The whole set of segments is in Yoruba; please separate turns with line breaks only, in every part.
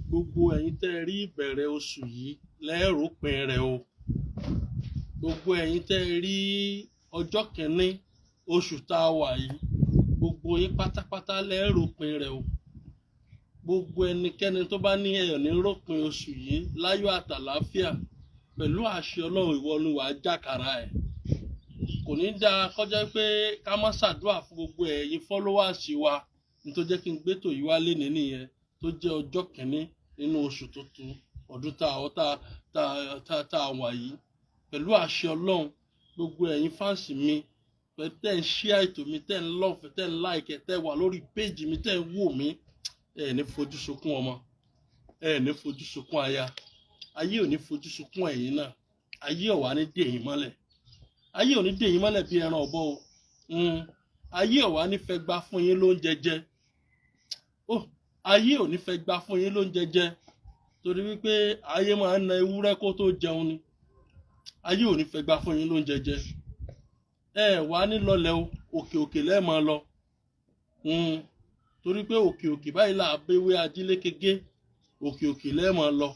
Gbogbo ẹ̀yin tẹ́ ẹ rí ìbẹ̀rẹ̀ oṣù yìí lẹ́ẹ̀rọ̀pin rẹ̀ o. Gbogbo ẹ̀yin tẹ́ ẹ rí ọjọ́ kìíní oṣù tá a wà yìí, gbogbo yín pátápátá lẹ́ẹ̀rọ̀pin rẹ̀ o. Gbogbo ẹnikẹ́ni tó bá ní ẹ̀yọ̀ ní ròpin oṣù yìí láyọ̀ àtàláfíà, pẹ̀lú àṣẹ Ọlọ́run, ìwọ ni wàá jàkàrà ẹ̀. Kò ní dáa kọjá pé ká má ṣàdúrà fún gbogbo ẹ̀yin followers wa. Ní tó jẹ́ kí n gbé tò yí wá lénìí nìyẹn, tó jẹ́ ọjọ́ kìíní nínú oṣù tuntun ọdún tá tá tá tá a wà yìí. Pẹ̀lú àṣẹ Ọlọ́run, gbogbo ẹ̀yin fans mi tẹ́ ń share ètò mi, tẹ́ ń love, tẹ́ ń like, tẹ́ wà lórí page mi, tẹ́ ń wò mí, ẹ ní fojú sunkún ọmọ, ẹ ní fojú sunkún aya, ayé ò ní fojú sunkún ẹ̀yin náà. Ayé ò wá ní dè yín mọ́lẹ̀, ayé ò ní dè yín mọ́lẹ̀ bí ẹran ọ̀bọ o. Ayé ò wá ní fẹ́ gbá fún yín lóúnjẹ jẹ ó, ayé ò ní fẹ́ gbá fún yín lóúnjẹ jẹ, torí wípé ayé máa ń na ewúrẹ́ kó tó jẹun ni. Ayé ò ní fẹ́ gbá fún yín lóúnjẹ jẹ. Ẹ wá ní lọlẹ̀ o, òkè òkè lẹ́ẹ̀ máa lọ, torí pé òkè òkè báyìí là á béwé ajílékegé, òkè òkè lẹ́ẹ̀ máa lọ.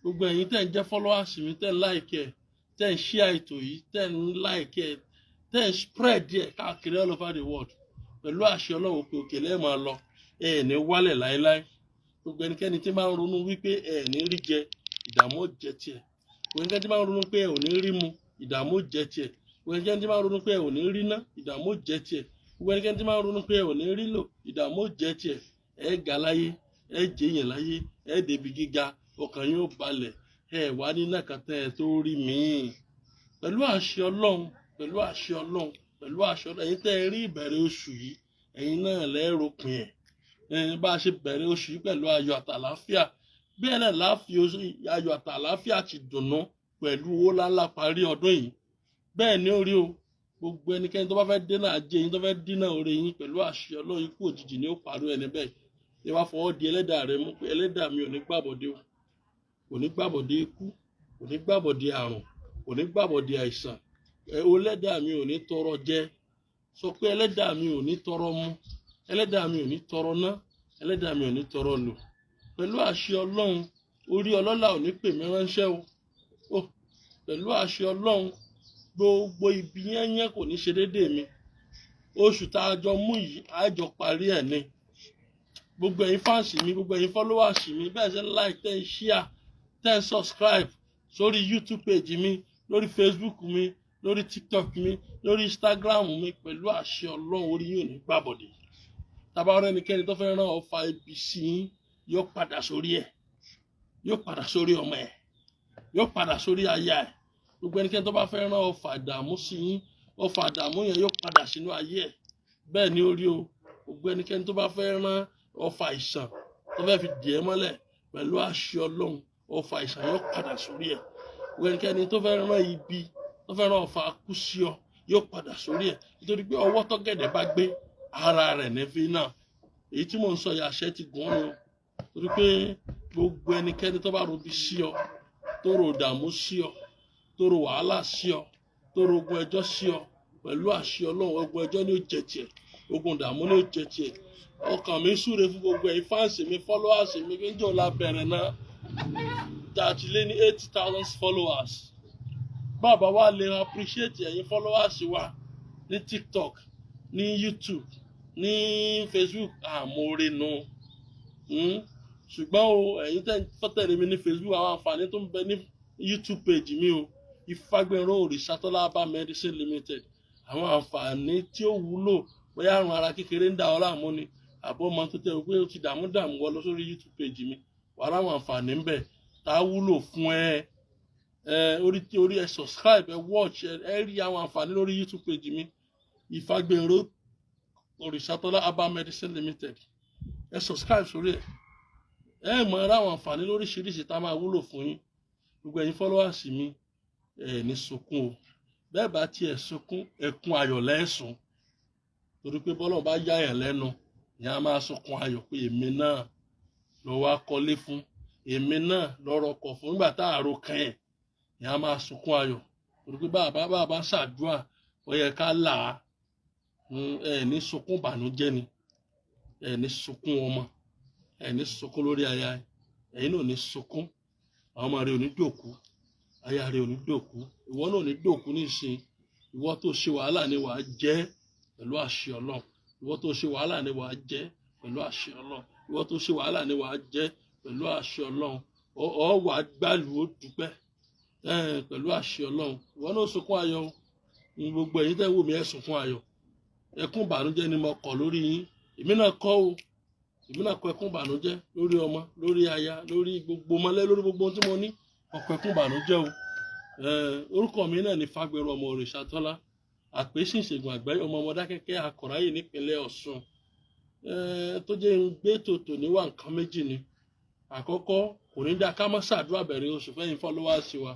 Gbogbo ẹ̀yin tẹ́ ń jẹ́ followers mi, tẹ́ ń like ẹ̀, tẹ́ ń share ètò yìí, tẹ́ ń like ẹ̀, tẹ́ ń spread ẹ̀ káàkiri all over the world, pẹ̀lú àṣẹ Ọlọ́run, òkè òkè lẹ́ẹ̀ máa lọ, ẹ ní wálẹ̀ láéláé. Gbogbo ẹnikẹ́ni tí máa ń ronú wípé ẹ ní rí jẹ, ìdààmú jẹ tiẹ̀. Gbogbo ẹnikẹ́ni tí máa ń ronú pé ẹ ò ní rí mu, ìdààmú jẹ tiẹ̀. Gbogbo ẹnikẹ́ni tí máa ń ronú pé ẹ ò ní rí ná, ìdààmú jẹ tiẹ̀. Gbogbo ẹnikẹ́ni tí máa ń ronú pé ẹ ò ní rí lò, ìdààmú jẹ tiẹ̀. Ẹ ga láyé, ẹ jẹyàn láyé, ẹ débi gíga, ọkàn yóò balẹ̀, ẹ wá ní nàkàtà ẹ tó rí míì, pẹ̀lú àṣẹ Ọlọ́run, pẹ̀lú àṣẹ Ọlọ́run, pẹ̀lú àṣẹ Ọlọ́run. Ẹ̀yin tẹ́ ẹ rí ìbẹ̀rẹ̀ oṣù yìí, ẹ̀yin náà lẹ́ẹ̀rọ̀pin ẹ̀. Bá a ṣe bẹ̀rẹ̀ oṣù yìí pẹ̀lú ayọ̀ àtàláfíà, bẹ́ẹ̀ náà láàfi ayọ̀ àtàláfíà ti dùnnú pẹ̀lú owó ńláńlá parí ọdún yìí. Bẹ́ẹ̀ ni ó rí o. Gbogbo ẹnikẹ́ni tó bá fẹ́ dènà ajé yín, tó fẹ́ dínà oore yín, pẹ̀lú àṣẹ Ọlọ́run, ikú òjijì ni ó parí ẹni bẹ́ẹ̀. Ẹ wá fọwọ́ di ẹlẹ́dàá rẹ mú pé ẹlẹ́dàá mi ò ní gbàbọ̀dé o, kò ní gbàbọ̀dé ikú, kò ní gbàbọ̀dé àrùn, kò ní gbàbọ̀dé àìsàn. Ẹlẹ́dàá mi ò ní tọrọ jẹ. Sọ pé ẹlẹ́dàá mi ò ní tọrọ mu, ẹlẹ́dàá mi ò ní tọrọ ná, ẹlẹ́dàá mi ò ní tọrọ lò. Pẹ̀lú àṣẹ Ọlọ́run, orí ọlọ́lá ò ní pè mí ránṣẹ́ o. Ó pẹ̀lú àṣẹ Ọlọ́run, gbogbo ibi yẹ́nyẹ́ kò ní ṣe déédéé mi. Oṣù tá a jọ mú yìí, a jọ parí ẹ̀ ni. Gbogbo ẹ̀yin fans mi, gbogbo ẹ̀yin followers mi, bẹ́ẹ̀ ṣe ń like, tẹ́ ń share, tẹ́ ń subscribe sórí YouTube page mi, lórí Facebook mi, lórí TikTok mi, lórí Instagram mi, pẹ̀lú àṣẹ Ọlọ́run, orí yóò ní gbàbọ̀dé. Tàbá ọ̀rẹ́ ẹnikẹ́ni tó fẹ́ rán ọfà ibi sí yín, yóò padà sórí ẹ̀, yóò padà sórí ọmọ ẹ̀, yóò padà sórí aya ẹ̀. Gbogbo ẹnikẹ́ni tó bá fẹ́ rán ọfà ìdààmú sí yín, ọfà ìdààmú yẹn yóò padà sínú ayé ẹ̀. Bẹ́ẹ̀ ni ó rí o. Gbogbo ẹnikẹ́ni tó bá fẹ́ rán ọfà àìsàn, tó fẹ́ fi dì ẹ́ mọ́lẹ̀, pẹ̀lú àṣẹ Ọlọ́run, ọfà àìsàn yóò padà sórí ẹ̀. Gbogbo ẹnikẹ́ni tó fẹ́ rán ibi, tó fẹ́ rán ọfà kú sí ọ, yóò padà sórí ẹ̀, nítorí pé ọwọ́ tọ́gẹ̀dẹ̀ bá gbé ara rẹ̀ ní fi náà. Èyí tí mò ń sọ yìí, àṣẹ ti gùn ún o, torí pé gbogbo ẹnikẹ́ni tó bá robi sí ọ, tó ro ìdààmú sí ọ, tó ro wàhálà sí ọ, tó ro ogun ẹjọ́ sí ọ, pẹ̀lú àṣẹ Ọlọ́run, ogun ẹjọ́ ní ó jẹ tiẹ̀, ogun ìdààmú ní ó jẹ tiẹ̀. Ọkàn mi súre fún gbogbo ẹ̀yin fans mi, followers mi. Kí n jọ la bẹ̀rẹ̀ náà tá a ti lé ní 80,000 followers. Bàbá wa lè appreciate ẹ̀yin followers wa ní TikTok, ní YouTube, ní Facebook, àmóore nu. Ṣùgbọ́n o, ẹ̀yin tẹ́ ń fọ́tẹ̀lé mi ní Facebook, àwọn àǹfààní tó ń bẹ ní YouTube page mi o, Ifágbénró Òrìṣàtọ́lá Herbal Medicine Limited, àwọn àǹfààní tí ó wúlò, bóyá àrùn ara kékeré ń dà ọ́ láàmú ni, àbọ̀ ọmọ tó tẹ́ o pé ó ti dààmú dààmú, wọ lọ sórí YouTube page mi, wàá láwọn àǹfààní ń bẹ tá a wúlò fún ẹ. Ẹ orí tí orí ẹ subscribe, ẹ watch, ẹ rí àwọn àǹfààní lórí YouTube page mi, Ifágbénró Òrìṣàtọ́lá Herbal Medicine Limited. Ẹ subscribe sórí ẹ, ẹ mọ ẹ ráwọn àǹfààní lóríṣiríṣi tá a máa wúlò fún yín. Gbogbo ẹ̀yin followers mi, ẹ ní sunkún o. Bẹ́ẹ̀ bá tiẹ̀ sunkún, ẹkún ayọ̀ lẹ́sùn, torí pé bọ́lọ̀ bá yáyàn lẹ́nu, ìyẹn á máa sunkún ayọ̀ pé èmi náà lọ wá kọ́lé fún, èmi náà lọ́rọ̀ kọ̀ fún nígbà tá àrò kan ẹ̀. Ìyẹn á máa sunkún ayọ̀, torí pé bàbá bàbá ṣàdúrà, ó yẹ ká là á. Ẹ ní sunkún bànújẹ́ ni, ẹ ní sunkún ọmọ, ẹ ní sunkún lórí aya. Ẹ̀yin náà ò ní sunkún, àwọn ọmọ rẹ ò ní dòkú, aya rẹ ò ní dòkú, ìwọ náà ò ní dòkú nísìn. Ìwọ tó ṣe wàhálà ni wàá jẹ́ pẹ̀lú àṣẹ Ọlọ́run. Ìwọ tó ṣe wàhálà ni wàá jẹ́ pẹ̀lú àṣẹ Ọlọ́run. Ìwọ tó ṣe wàhálà ni wàá jẹ́ pẹ̀lú àṣẹ Ọlọ́run. Ọ wàá gbàlù, ó dúpẹ́ pẹ̀lú àṣẹ Ọlọ́run. Ìwọ náà sunkún ayọ̀ o. Ní gbogbo ẹ̀yin tẹ́ wò mí, ẹ sunkún ayọ̀. Ẹkún ìbànújẹ́ ni mo kọ̀ lórí yín. Èmi náà kọ́ o, èmi náà kọ ẹkún ìbànújẹ́ lórí ọmọ, lórí aya, lórí gbogbo mọ́lẹ́, lórí gbogbo ohun tí mo ní. Ọkọ̀ ẹkún ìbànújẹ́ o. Orúkọ mi náà ni Fágbèrò ọmọ Òrìṣàtọ́lá, àpèsè ìṣègùn àgbáyé, ọmọ Mọdákẹ́kẹ́, akọ̀ráyè nípínlẹ̀ Ọ̀ṣun. Tó jẹ́ ń gbé tòtò níwà, nǹkan méjì ni. Àkọ́kọ́, kò ní dá ká má ṣàdúrà bẹ̀rẹ̀ oṣù fẹ́yìn followers wa,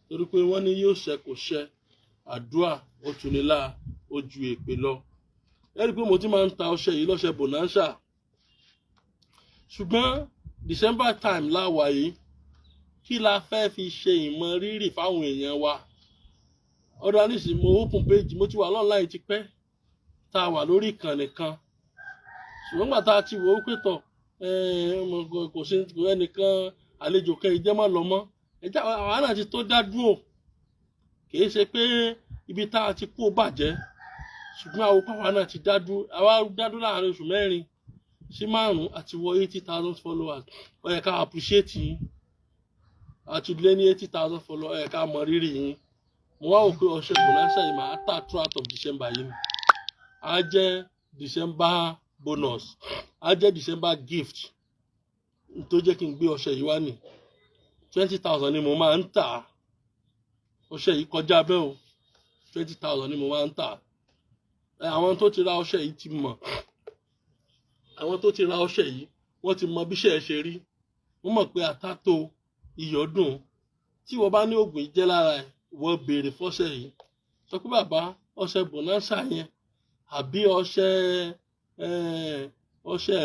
torí pé wọ́n ní yóò ṣẹ kò ṣẹ, àdúrà ó tunilá, ó ju èpè lọ. Ẹ rí i pé mo ti máa ń ta ọṣẹ yìí lọ́ṣẹ bonanza, ṣùgbọ́n December time láwà yìí, kí la fẹ́ fi ṣe ìmọ̀ rírì fáwọn èèyàn wa? Ọ̀dọ̀ àníṣe mo open page, mo ti wà online ti pẹ́, tá a wà lórí ìkànnì kan, ṣùgbọ́n gbà tá a ti wò ó pé tọ̀, kò sí ẹnìkan àlejò kan ìjẹ́ mọ́ lọ mọ́ ẹjẹ́ àwọn náà ti tó dá dúró. Kì í ṣe pé ibi tá a ti kú ó bàjẹ́, ṣùgbọ́n àwọn pàwọn náà ti dá dúró. Àwa dá dúró láàrin oṣù 4 sí 5 àti wọ 80,000 followers. Ó yẹ ká appreciate yín. Àti lé ní 80,000 followers, ó yẹ ká mọ rírì yín. Mo wá wò pé ọṣẹ bonanza yìí máa tà throughout of December yìí ni. Á jẹ́ December bonus, á jẹ́ December gift. Tó jẹ́ kí n gbé ọṣẹ yìí wá ní 20,000 ni mo máa ń tà. Ọṣẹ yìí kọjá bẹ́ẹ̀ o. 20,000 ni mo máa ń tà. Àwọn tó ti ra ọṣẹ yìí ti mọ̀. Àwọn tó ti ra ọṣẹ yìí, wọ́n ti mọ bí iṣẹ́ ẹ ṣe rí. Wọ́n mọ̀ pé àtàtò iyọ̀ dùn. Tí wọ́n bá ní oògùn yìí jẹ́ lára ẹ̀, wọ́n béèrè fọ́ṣẹ yìí, sọ pé bàbá, ọṣẹ bonanza yẹn àbí ọṣẹ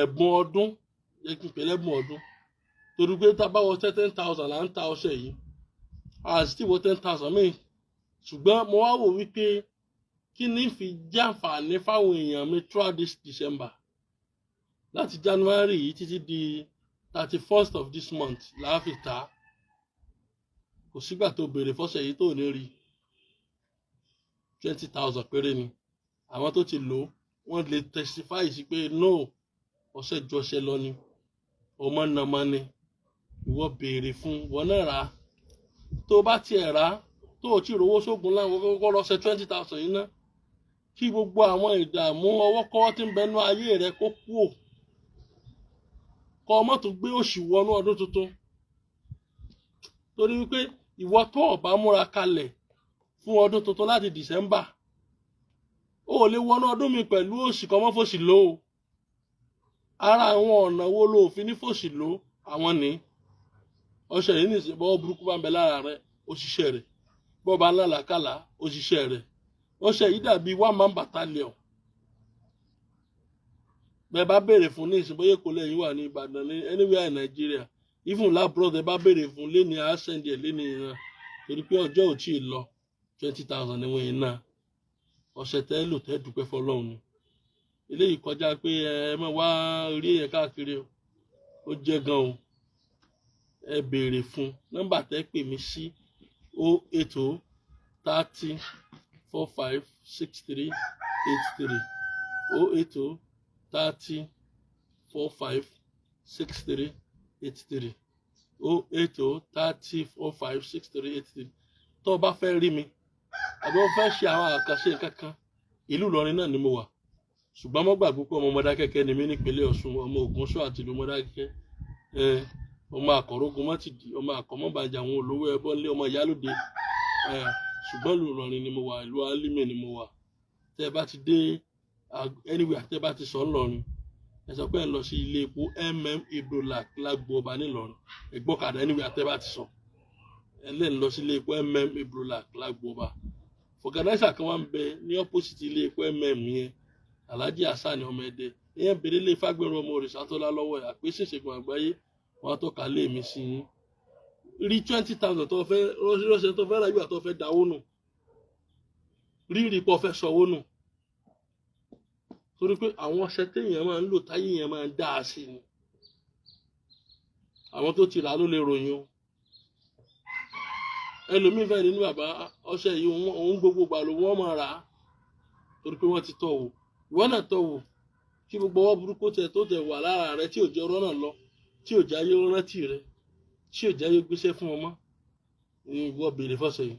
ẹ̀bùn ọdún, jẹ́ kí n pè lẹ́bùn ọdún, torí pé tá a bá wọ 10,000 là ń ta ọṣẹ yìí, a sì ti wọ 10,000 míì. Ṣùgbọ́n mo wá wò wípé kí ni fi jẹ́ àǹfààní fáwọn èèyàn mi throughout this December, láti January yìí títí di 31st of this month là á fi tà á. Kò sígbà tó béèrè fọ́ṣẹ yìí tó ní rí. 20,000 péré ni. Àwọn tó ti lò ó, wọ́n lè testify sí pé no, ọṣẹ ju ọṣẹ lọ ni, ọmọ nàmọ ni. Ìwọ béèrè fún, ìwọ náà rà á. Tó bá tiẹ̀ rà á, tó o tí rówó sógun láwọn, kọ́kọ́ lọ ṣe 20,000 yìí ná, kí gbogbo àwọn ìdààmú ọwọ́kọ́wọ́ tí ń bẹnu ayé rẹ kó kúò, kọ́ ọmọ tó gbé òṣì wọnú ọdún tuntun, torí wípé ìwọ tó o bá múra kalẹ̀ fún ọdún tuntun láti December, o ò lè wọnú ọdún mi pẹ̀lú òṣì kọ́ mọ́ fòṣì lò ó. Ara àwọn ọ̀nà wo ló fi ní fòṣì lò àwọn ní ọṣẹ yìí nìsín? Bọ́wọ́ burúkú bá ń bẹ lára rẹ, òṣìṣẹ́ rẹ̀. Bọ́ọ̀ bá ń lálàkàlà, òṣìṣẹ́ rẹ̀. Ọṣẹ yìí dàbí one man battalion. Bẹ́ẹ̀ bá béèrè fún ní ìsìn, bóyá Èkó lẹ́yìn wà ní, Ìbàdàn ní, anywhere in Nigeria, even l'abroad, ẹ bá béèrè fún lẹ́ni, á send ẹ̀ lẹ́ni ìran, torí pé ọjọ́ ò tí ì lọ. 20,000 ni wọ́n yẹn náà. Ọṣẹ tẹ́ lò tẹ́ dúpẹ́ fọlọ́run ni. Eléyìí kọjá pé ẹ máa wá orí èèyàn káàkiri o. Ó jẹ́ gan o. Ẹ béèrè fún, nọ́mbà tẹ́ pè mí sí: 08030456383, 08030456383, 08030456383. Tó o bá fẹ́ rí mi àbí o fẹ́ ṣe àwọn àkànṣe nǹkan kan, ìlú Ìlọrin náà ni mo wà, ṣùgbọ́n mo gbàgbọ́ pé ọmọ Mọdákẹ́kẹ́ ni mí nípínlẹ̀ Ọ̀ṣun, ọmọ Ògúnṣọ́ àti ìlú Mọdákẹ́kẹ́, ọmọ àkọ́rógun mọ́tìdí, ọmọ àkọ́mọ́bàjà, àwọn olówó ẹbọ ńlé, ọmọ ìyálóde. Ṣùgbọ́n ìlú Ìlọrin ni mo wà, ìlú Álímì ni mo wà. Tẹ́ ẹ bá ti dé anywhere, tẹ́ ẹ bá ti sọ ńlọrin, ẹ sọ pé ẹ lọ sí ilé epo Ibrolac lágbo ọba nílọrin. Ẹ gbọ́kadà anywhere tẹ́ ẹ bá ti sọ, ẹ lẹ́ ń lọ sí ilé epo Ibrolac lágbo ọba. Vulcanizer kan wà ń bẹ ní opposite ilé epo yẹn, Alhaji Hasan ọmọ Ẹdẹ. Ìyẹn bèrè lè Fágbèrò ọmọ Òrìṣàtọ́lá lọ́wọ́ ẹ̀, àpèsè ìṣègùn àgbáyé, wọn á tọ́ka lé mi sí yín. Rí 20,000 tó fẹ́ rọ́ṣẹ́, tó fẹ́ rà yóò tó fẹ́ dáwó nù, rírì pọ̀ fẹ́ sọwó nù, torí pé àwọn ọṣẹ téèyàn máa ń lò táyé yẹn máa ń dá a sí ni. Àwọn Àwọn tó ti rà á ló lè ròyìn o. Ẹlòmíín fẹ́ nínú bàbá ọṣẹ yìí, òun gbogbo gbà ló wọ́n máa rà á torí pé wọ́n ti tọ̀ wò. Ìwọ náà tọ̀ wò, kí gbogbo ọwọ́ burúkú tẹ tó tẹ wà lára rẹ, tí ò jẹ́ ọ̀rọ̀ náà lọ, tí ò jẹ́ ayé rántí rẹ, tí ò jẹ́ ayé gbéṣẹ́ fún ọmọ. Ìwọ béèrè fọ́sẹ̀ yìí,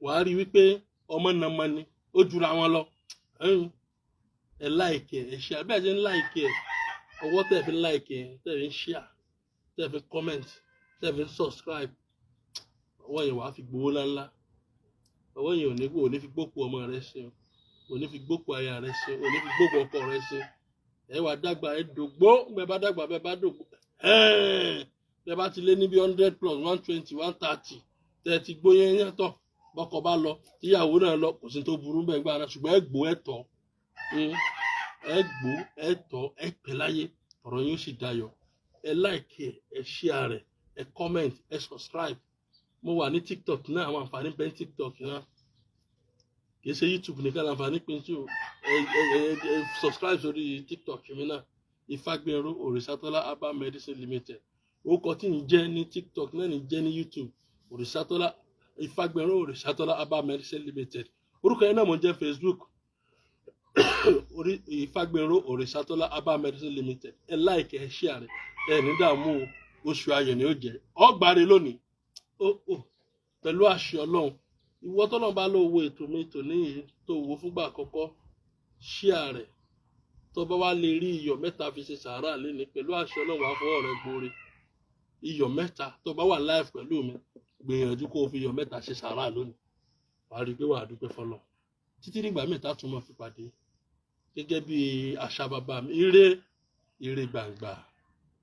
wàá rí wípé ọmọ nàmọ ni ó jura wọn lọ. Ẹ like ẹ, share. Bẹ́ẹ̀ ṣe ń like ẹ, ọwọ́ tẹ̀ fi ń like ẹ, tẹ̀ fi ń share, tẹ̀ fi ń comment, tẹ̀ fi ń subscribe, ọwọ́ yẹn wàá fi gbowó ńláńlá. Ọwọ́ yẹn ò ní fi gbókù ọmọ rẹ ṣe, ò ní fi gbókù aya rẹ ṣe, ò ní fi gbókù ọkọ rẹ ṣe. Ẹ wàá dàgbà, ẹ dògbó. Bẹ́ẹ̀ bá dàgbà, bẹ́ẹ̀ bá dògbó, bẹ́ẹ̀ bá ti lé ní bí 100 plus, 120, 130, tẹ́ ti gbóyè yẹn tọ̀, bọ́kọ bá lọ, tíyàwó náà lọ, kò sí tó burú bẹ́ẹ̀ gbára. Ṣùgbọ́n ẹ gbó, ẹ tọ́, ẹ gbó, ẹ tọ́, ẹ pẹ́ láyé, ọ̀rọ̀ yín ó sì dayọ̀. Ẹ like ẹ, ẹ share rẹ̀, ẹ comment, ẹ subscribe. Mo wà ní TikTok náà. Àwọn àǹfààní bẹ́ẹ̀ ní TikTok náà, kì í ṣe YouTube nìkan láǹfààní pín sí o. Ẹ ẹ ẹ ẹ subscribe sórí TikTok mi náà, Ifágbénró Òrìṣàtọ́lá Herbal Medicine Limited. Orúkọ tí ń jẹ́ ní TikTok náà ní jẹ́ ní YouTube, Òrìṣàtọ́lá, Ifágbénró Òrìṣàtọ́lá Herbal Medicine Limited. Orúkọ yẹn náà mo ń jẹ́ Facebook, orí Ifágbénró Òrìṣàtọ́lá Herbal Medicine Limited. Ẹ like, ẹ share rẹ. Ẹ ní dààmú o. Oṣù ayọ̀ ni ó jẹ́ ọgbàre lónìí ó pẹ̀lú àṣẹ Ọlọ́run. Ìwọ tọ́lọ́run bá lọ wo ètò mi tòní yìí, tó wo fúngbà àkọ́kọ́, share rẹ̀. Tó bá wá lè rí iyọ̀ 3 fi ṣe sàárà léni, pẹ̀lú àṣẹ Ọlọ́run, wàá fọwọ́ rẹ̀ gbóore. Iyọ̀ 3, tó bá wà live pẹ̀lú mi, gbìyànjú kó o fi iyọ̀ 3 ṣe sàárà lónìí. Wàá rí i pé wàá dúpẹ́ fọlọ́. Títí nígbà míì tá a tún máa fi pàdé, gẹ́gẹ́ bí àṣà bàbá mi, ire ire gbàngbà.